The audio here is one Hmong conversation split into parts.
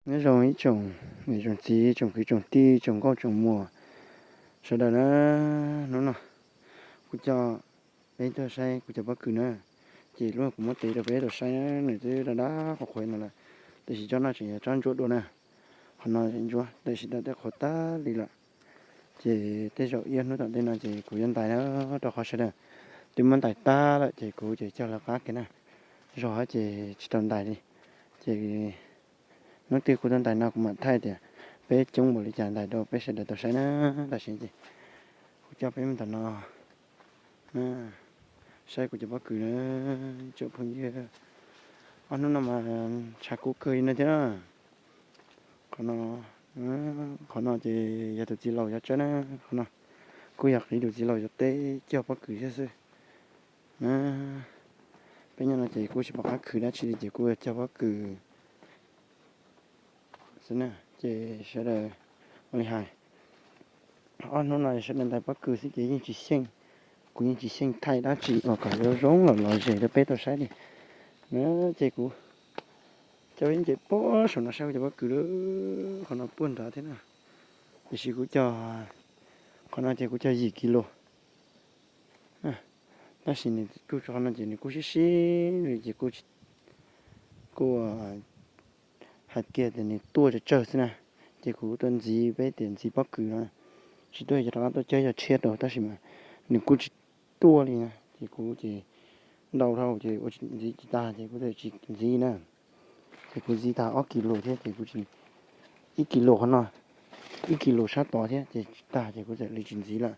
Nyob zoo ib tsoom niam tsoom txiv, tsoom kwv tsoom tij, tsoom nkauj tsoom muam sawv daws na. Hnub no kuv coj peb tuaj saib kuv cov pob kws na. Ces lub kuv muab tev rau peb tau saib na, nws twb dab dab qhuav qhuav no lawm, tiam sis tsob no tseem yog tsob ntsuab dua na. Qhov no ntsuab, tiam sis tau tej qhuav tag li lawm. Ces tej zaum ib ob hnub tom ntej no ces kuv yuav ntais na, rau qhov sawv daws twb muab ntais tag lawm ces kuv ces coj lawv qab kiag na. Zog ces tsis tau ntais li. Ces hnub twg kuv tau ntais no kuv mam thaij tias peb coob npaum li cas ntais rau peb sawv daws tau saib na. Tam sim ces kuv coj peb mus tom no saib kuv cov pob kws na, tsoom phooj ywg. Ob hnub no mas tshav kub kawg li no thiab na. Qhov no, qhov no ces yog tus txiv laus yuav tsawb na. Qhov no kuj yog qiv tus txiv laus yuav teb cog pob kws thiab xwb. Peb nyob no ces kuj tsis pom qab khwv dab tsi li ces kuj yuav cog pob kws xwb na. Ces sawv daws ua li hais, ob hnub no sawv daws ntais pob kws xwb ces yeej tsis xyeej, kuv yeej tsis xyeej thaij dab tsi uas kom yuav zoo los lom zem rau peb tau saib li. Ces kuv coj peb nce puag saum no saib kuv cov pob kws lawm. Qhov no puag nrad thiab na, tiam sis kuv cog, qhov no ces kuv cog yim kis lus. Tab sis nws kuj qhov no ces nws kuj sib sib li ces kuj, kuj hais kiag tias nws tuaj tsawg tsawg xwb na. Ces kuv tuaj ntxiv peb tias ntxiv pob kws no, tsis tuaj yog rov qab tuaj cog yog tshiab rau, tab sis mas nws kuj tsis tuaj li na. Ces kuv ces ntau dhau ces ua ntxiv tsis tag ces kuv tsis ntxiv na. Ces kuv ntxiv tag ob kis lus thiab ces kuv tsis, ib kis lus qhov no, ib kis lus sab tod thiab ces tsis tag ces kuv txawm li tsis ntxiv lawm.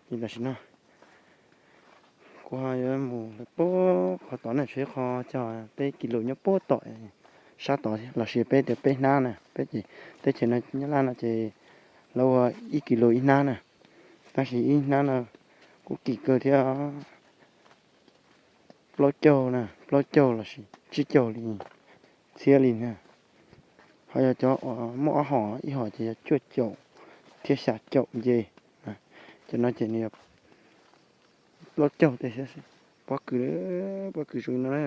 Ces tam sim no kuv ho yuav mus lawm puag qhov tod na, tshuav ib qho cog peb kis lus nyob puag tom sab tod thiab, los sis peb tias peb hnab na, peb ces teb chaws no nyob Laj no ces lawv ua ib kis lus ib hnab na. Tab sis ib hnab no kuj kim kawg thiab, plaub caug na, plaub caug los sis tsib caug li, txhiab li na. Ho yog cov uas muaj ob hom, ib hom ces yog cuaj caum thiab xya caum nce. Cov no ces nws yog plaub caug tej xwb. Pob kws, pob kws zoo no na.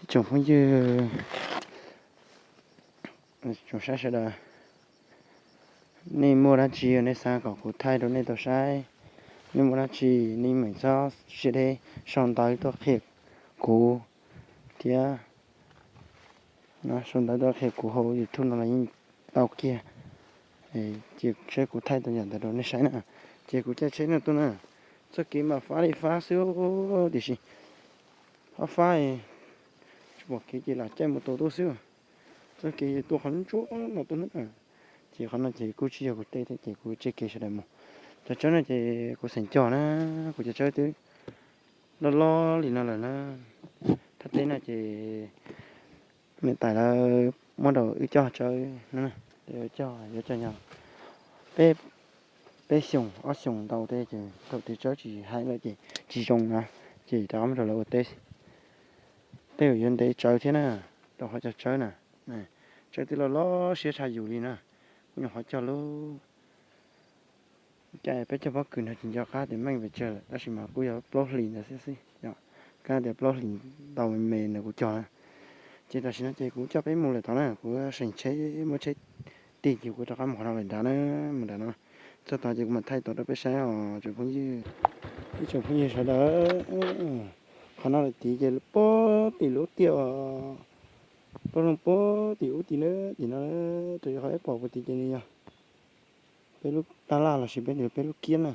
Ib tsoom phooj ywg, tsoom saib sawv daws, nej muaj dab tsi nej xav kom kuv thaij rau nej tau saib, nej muaj dab tsi nej meem txhob siab deb sau ntawv tuaj qhia kuv thiab. Sau ntawv tuaj qhia kuv hauv YouTube no los yeej tau kiag. Ces saib kuv thaij tau yam ntawd rau nej saib na. Ces kuv caij tsheb no tuaj na, txoj kev mas fab li fab xwb, tiam sis fab fab tsis pom kev ces lam caij mus tau tuaj xwb. Txoj kev tua qhov ntsuab no tuaj na. Ces qhov no ces kuj tsis yog kuv tej thiab ces kuv tseg kev sawv daws mus. Cov tsawb no ces kuv xeem cog na, kuv cov tsawb twb loj loj li no lawm na. Thaj teb no ces niam tais lawv muab rau wb cog tsawb no, cog yuav cog nyob peb, peb xyoos ob xyoos ntau tej ces thaum twg tsawb tsis haib lawm ces tsis zoo na, ces rov qab muab rau lawv ua teb. Tej uas yuav ntev tsawv thiab na, rau qhov cog tsawb na, tsawb twb loj loj siab tshaj yus li na, kuj nyuam qhuav cog lub caij peb cog pob kws no tsis nco qab tias meej pes tsawg lawm tab sis mas kuj yog plaub hlis ntawd xwb xwb, kab tias plaub hlis ntau me me ntawd kuv cog na. Ces tam sim no ces kuv coj peb mus lawm tod na, kuv seem tsheb muab tsheb tig ces kuv rov qab mus qhov no lawm nrad na, mus nrad no. Txog tod ces kuv mam thaij tod rau peb saib os tsoom phooj ywg. Ib tsoom phooj ywg sawv daws, qhov no lawm tid ces puag tim lub tiaj, puag loo puag tim ub tid na, tim no rau qhov peb pom puag tid ces nws yog peb lub tab laj los sis peb tias peb lub kiab na.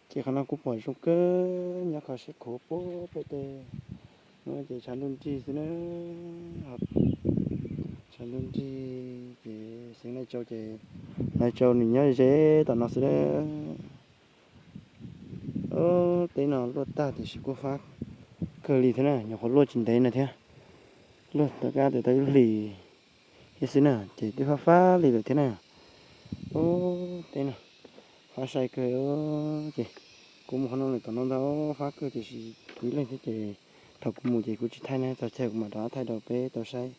Ces qhov no kuv pom zoo kawg, nyob kho siab khuav puag pem tej no ces tshav ntuj nrig xwb na. Tshav ntuj nrig ces xeev Nais Tsau ces Nais Tsau nws nyob ze tom no xwb na. Teb no luaj tag tiam sis kuj fab kawg li thiab na, nyuam qhuav luaj tsis ntev no thiab. Luaj tau kab tias tau ib hlis thiab xwb na, ces twb fab fab li lawm thiab na. Teb no fab sai kawg. Ces kuv mus qhov no lawm tom no ntag, fab kawg tiam sis kuv ib leeg thiab ces thaum kuv mus ces kuv tsis thaij na, txog chaw kuv mam rov qab thaij rau peb tau saib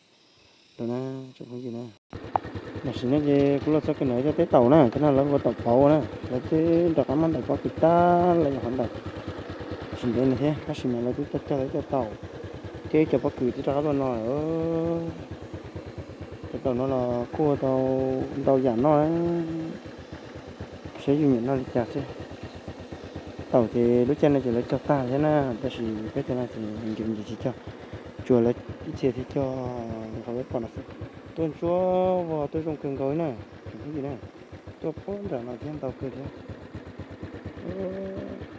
rau na tsoom phooj ywg na. Tam sim no ces kuv los txog kiag ntawm cov teb taum na, cov no lawv ua taum pauv na, lawv twb rov qab muab ntais pob kws tag lawm, qhov ntawm tsis ntev no thiab tab sis mas lawv twb cog cog lawv cov taum thiab ib co pob kws twb rov qab tuaj no lawm. Taum no los kuj tau ntau yam noj, saib yus nyiam noj li cas xwb. Taum ces lub caij no ces lawv cog tag thiab na, tab sis peb cov no ces nkim nkim tsis cog, tsuas lawv ib txhia thiaj cog li qhov peb pom no xwb. Tuaj ntsuab vog tuaj zoo kawg nkaus li na, tsoom phooj ywg na. Tuaj puag nram no thiab ntau kawg thiab.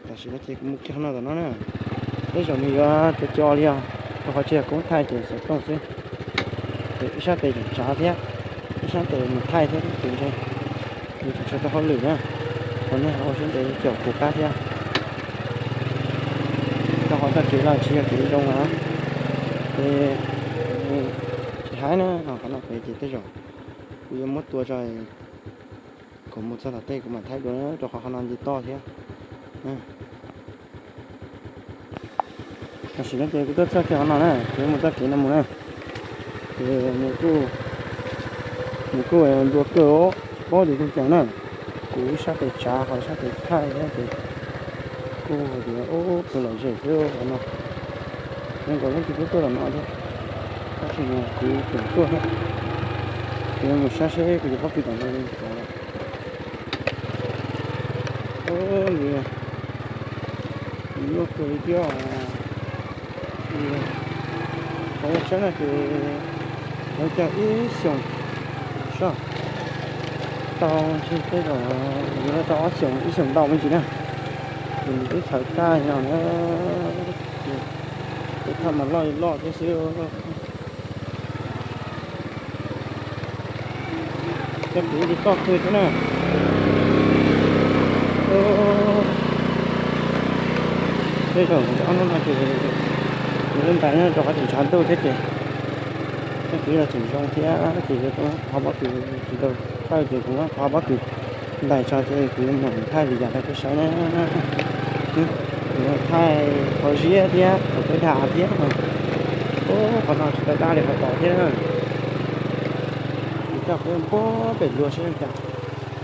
Tam sim no ces kuv mus kiag no tom no na, tej zaum nws yuav co co li os, rau qhov tsis yog koob thaij ces xov tooj xwb. Ces ib sab tes tseem tsav thiab, ib sab tes mus thaij thiab ces ntshe nws tseem tshuav tau hauj lwm na. Qhov nej ho ua siab ntev caum kuv qab thiab. Rau qhov txoj kev los tsis yog kev zoo na, ces tsis hais na, qhov no pem ces tej zaum kuv yuav muab tua tso, kom mus txog tom tej kuv mam thaij dua, rau qhov qhov no nce toj thiab. Tam sim no ces kuv tuaj txog kiag qhov no na, kuv yuav mus txoj kev no mus na. Ces nws kuj, nws kuj nplua kawg os, tsis paub tias zoo cas na. Kuv ib sab tes tsav ho ib sab tes thaij thiab ces kuj hais tias ub, tus lom zem xwb qhov no. Zoo nkaus leej twg twb tuaj tom no thiab, tab sis mas kuv tseem tuaj thiab. Kuv yuav mus saib seb kuv yuav pob kws tom no li cas. Ub, nws nyuaj kawg li thiab. Qhov tseeb no ces lawv cog ib xyoos soj, tau ntshe tej zaum yuav tau ob xyoos, ib xyoos ntau me ntsis na. Ces nws twb txhawv tag li no na, ces tej thaj mas loj li loj thiab xwb. Coj kev ib toj kawg thiab na. Tej zaum ob hnub no ces kuv ntais nyob rau qhov tseem tshav ntuj thiab ces tej kev los tseem zoo thiab ces yuav tau qhov pob kws tsis tau txawj ces kuv muab qhov pob kws ntais tso ces kuv yuav mus thaij li cas rau peb saib na. Kuv yuav thaij qhov ziab thiab qhov peb dag thiab. Ub, qhov no tsis tau dab li qhov tod thiab. Kuv coj peb puag pem luag saib cas.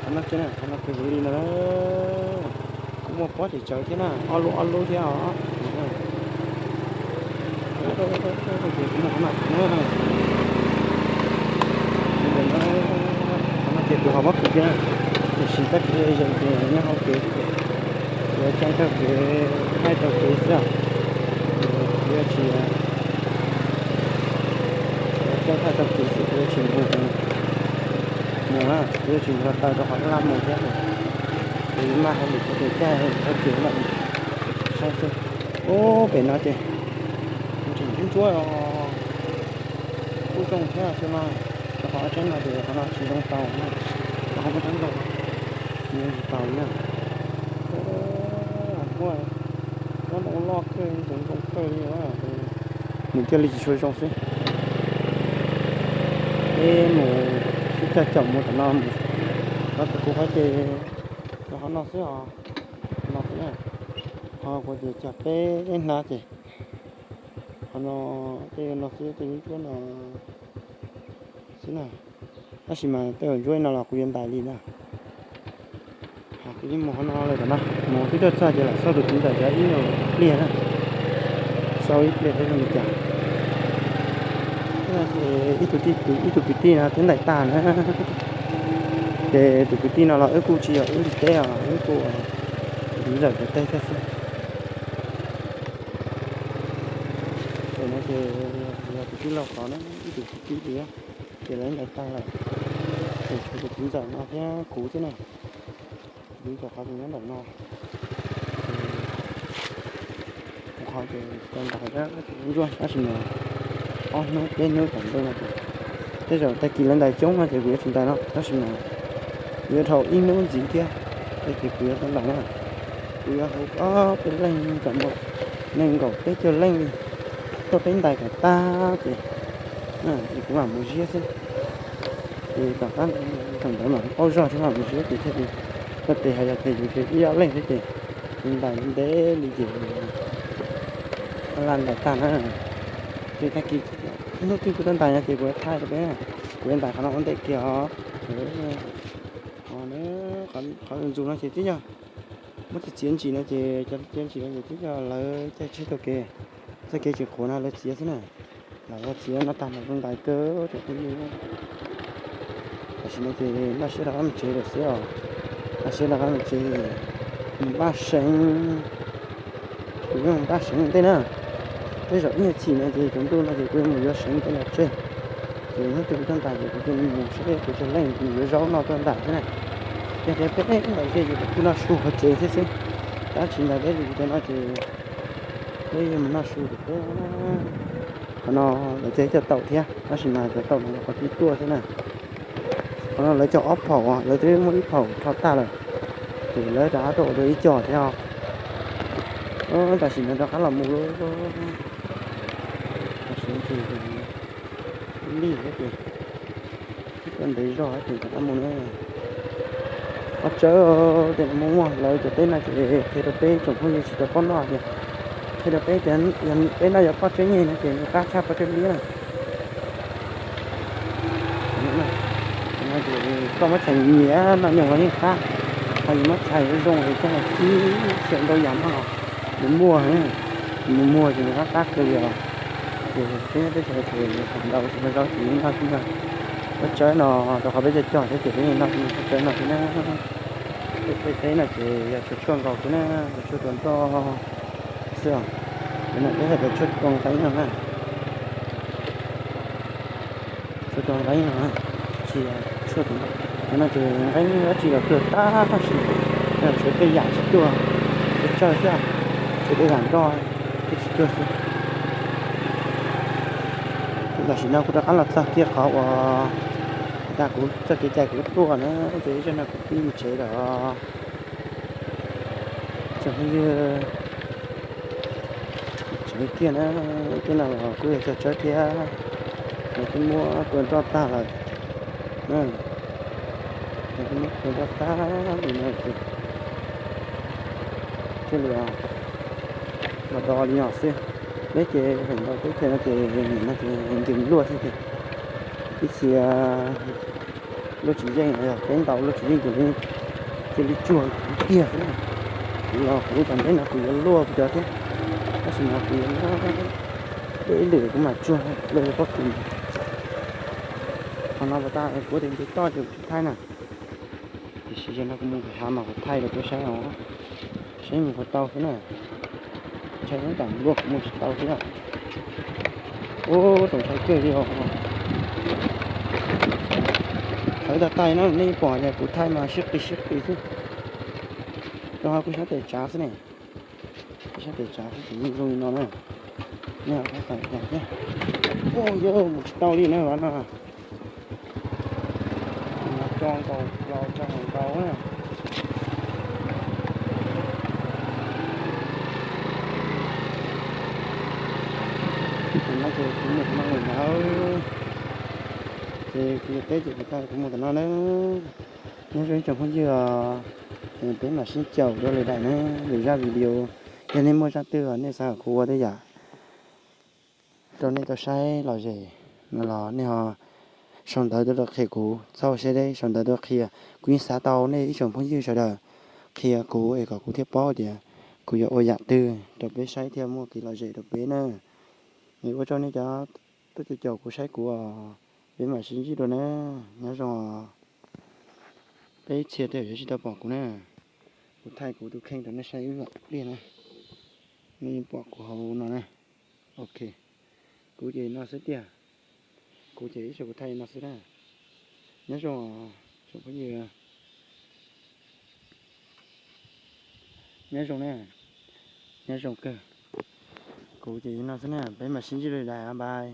Qhov no tsev na, qhov no kev hu li no, kuj muaj pob tseem tsawv thiab na, ob lub ob lub thiab os. Ces kuv muaj qhov no na, qhov no ces kuv ho pob kws thiab na. Tiam sis txoj kev zeem ces nyob hauv kev, yuav caij taug kev, caij taug kev xwb os. Yuav tsis, caij taug kev xwb, kuv yuav tsis mus, mus na, kuv yuav tsis mus taw rau qhov laj mus thiab. Ces maj hauj lwm ces caij taug kev lawm. Saib xwb, ub pem no ces tseem ntsuab ntsuab os. Kuj zoo thiab xwb mas, rau qhov tseeb no ces qhov no tsis zoo taus na, rau qhov muaj tseeb zoo, tsis zoo tsis taus na. Muaj, muaj ntoo loj kawg, ntoo zoo kawg li. Nws thiaj li tsis tshua zoo xwb. Peb mus sib coj caum mus tom no mus, qhov kuv qhov ces rau qhov no xwb os, no xwb na. Qhov kuv ces cog peb hnab ces qhov no, tej no xwb, tej ntsuab no xwb na. Tab sis mas tej ntsuab no los kuv yuav ntais li na. Kuv yeej mus qhov no lawm tom no, mus twb tuaj txog ces lam xauj tus txiv ntxawm cov ib nyuag pliag na, xauj ib pliag seb zoo li cas. Ces ib tug tij, ib tug kwv tij no twb ntais tag na, ces tus kwv tij no los wb kuj tsis yog wb li teb os, wb kuj tus txiv ntxawm cov teb thiab xwb. Ces no ces yog tus tij laug qhov na, ib tug kwv tij li, ces lawv ntais tag lawm, ces tshuav tus txiv ntxawm no thiab kuv xwb na. Tus txiv ntxawm qhov ces nyob ntawm no. Kuv qhov ces tsis tau ntais thiab, ntsuab tab sis mas ob hnub peb hnub tom ntej no ces tej zaum tag kis lawv ntais coob no ces kuv yuav tsis ntais no, tab sis mas yuav dhau ib hnub ntxiv thiab, ces kuv yuav tau ntais na. Kuv yuav hu ob peb leej txom nyem, nees nkaum peb caug leej li, tuaj peb ntais kom tag ces, ces kuv mam mus ziab xwb. Ces tom qab thaum ntawd mam paub zog thiab mam mus ziab ces thiaj li, koj tes hais yog tes yus ib ob leej xwb ces ntais ntev li ces laj ntais tag na. Ces tag kis hnub twg kuv tuaj ntais no ces kuv thaij rau peb, kuv yuav ntais qhov no ua ntej kiag os. Qhov ntxuav no ces twb yog muab txiav txiav ntsis no ces cov txiav ntsis no ces twb yog lawv caij tsheb taug kev, txoj kev tsis qhuav no lawv txiav xwb na. Lawv txiav no tag mas zoo ntais kawg cov phooj ywg. No ces npaj siab rov qab mus tsev lawm xwb os. Npaj siab rov qab mus tsev, mus npaj seev, kuv yuav mus npaj seev ntej na. Tej zaum ib nyuag chim no ces tsaus ntuj no ces kuv yuav mus yuav seev tej los tseg. Ces hnub twg kuv tuaj ntais ces kuv cia li mus seb kuv tseg leej mus yuav zaub noj tuaj ntais xwb na. Yog tias peb ntawd ces kuv noj su hauv tsev thiab xwb. Tab sis ntawd peb kuv cov no ces peb yuav mus noj su pem teb. Qhov no lawv cog ib co taum thiab, tab sis mas cov taum no yog qhov tib tuaj xwb na. Qhov no lawv cog ob phaum, lawv twb muab ib phaum rho tag lawm, ces lawv rov qab tuaj ua dua ib co thiab os. Tam sim no rov qab los mus lawm, tam sim no ces lig thiab ces tuaj ntev zog ces rov qab mus na. Pob tsawb tej no muaj muaj, lawv cov teb no ces qhia rau peb tsoom phooj ywg tsis tau paub noj tias, qhia rau peb tias yog peb noj yog pob tsawb nyeg no ces nws qab tshaj pob tsawb liab na. Koj muab tshais nyiam noj nyoos los yeej qab, ho yus muab tshais zoo es coj los kib xyaw ntau yam no los nws muag, nws muag ces nws qab qab kawg li os. Ces peb nyob teb chaws ces thaum ntau tsis muaj zaub ces yeej noj tib no pob tsawb no, rau qhov peb cog cog thiab ces peb yeej noj tib no pob tsawb no xwb na. Peb teb no ces yog tshuaj tshuaj nkaus xwb na, tshuaj tua nroj xwb os. Cov no peb hais tias tshuaj tua nqeeb no na. Tshuaj tua nqeeb no, tsis tshuaj tua nroj. Cov no ces nqeeb dab tsi los tuag tag, tab sis tshuav tej yam tsis tuag, tshuav tsawg xwb, tshuav tej yam nroj thiaj tsis tuag xwb. Tam sim no kuv rov qab los txog kiag qhov uas tas kuv txoj kev cai kuv tuaj na, ces ib zaug no kuv pib mus tsev lawm. Tsoom phooj ywg, tsev kiag na, tej no los kuj yog cog tsawb thiab, lawv twb muab tua nroj tag lawm. Lawv twb muab tua nroj tag li no ces thiaj li los do li no xwb. Peb ces feem ntau teb chaws no ces nim no ces nkees luaj thiab ces ib txhia luaj tsis yeej, yog peb ntau luaj tsis yeej ces cia li tsuag kiag xwb na. Kuv los kuv tom ntej no kuv yuav luaj kuv cov thiab, tab sis mas kuv yuav luaj ib lwm kuv mam tsuag luaj li pob kws. Qhov no puas tas kuv tias nce toj ces kuv tsis thaij na. Tiam sis zaum no kuv mus hav mas kuv thaij rau peb saib os, saib mus puas tau xwb na. Ntshai ib tam luaj kuv mus tsis tau thiab. Ub, txaus ntshai kawg li os. Thaij tag taig no nej pom tias kuv thaij mas sib qis sib qis xwb. Rau qhov kuv sab tes tsav xwb ne, kuv sab tes tsav xwb ces yeej zoo li no na. Nej ho pab txais thiab. Ub, yog mus tsis tau li na, no no co nkaus los tso nkaus na. No ces kuv mus no lawm na, ces kuv yuav teb ces kuv thaij kuv mus tom no na. Nyob zoo ib tsoom phooj ywg, peb mam sib caum dua lwm daim na, lwm zaj video. Yog nej muaj zaj twg nej xav kom kuv ua tej yam rau nej tau saib lom zem no los nej ho sau ntawv tuaj rau qhia kuv, txhob ua siab deb, sau ntawv tuaj qhia. Kuv yeej xav tau nej ib tsoom phooj ywg sawv daws qhia kuv es kom kuv thiaj paub tias kuv yuav ua yam twg rau peb saib thiaj muaj kev lom zem rau peb na. Es ua tsaug nej cov tuaj caum kuv saib kuv os, peb mam sib ntsib dua na, nyob zoo os. Peb ib txhia tej yuav tsis tau pom kuv na, kuv thaij kuv tus kheej rau nej saib ib pliag na, nej pom kuv hauv no na. Ok, kuv ces no xwb tiag, kuv ces ib tsoom kuv thaij no xwb na. Nyob zoo os tsoom phooj ywg, nyob zoo na, nyob zoo kawg. Kuv ces no xwb na, peb mam sib ntsib dua lwm daim, bye.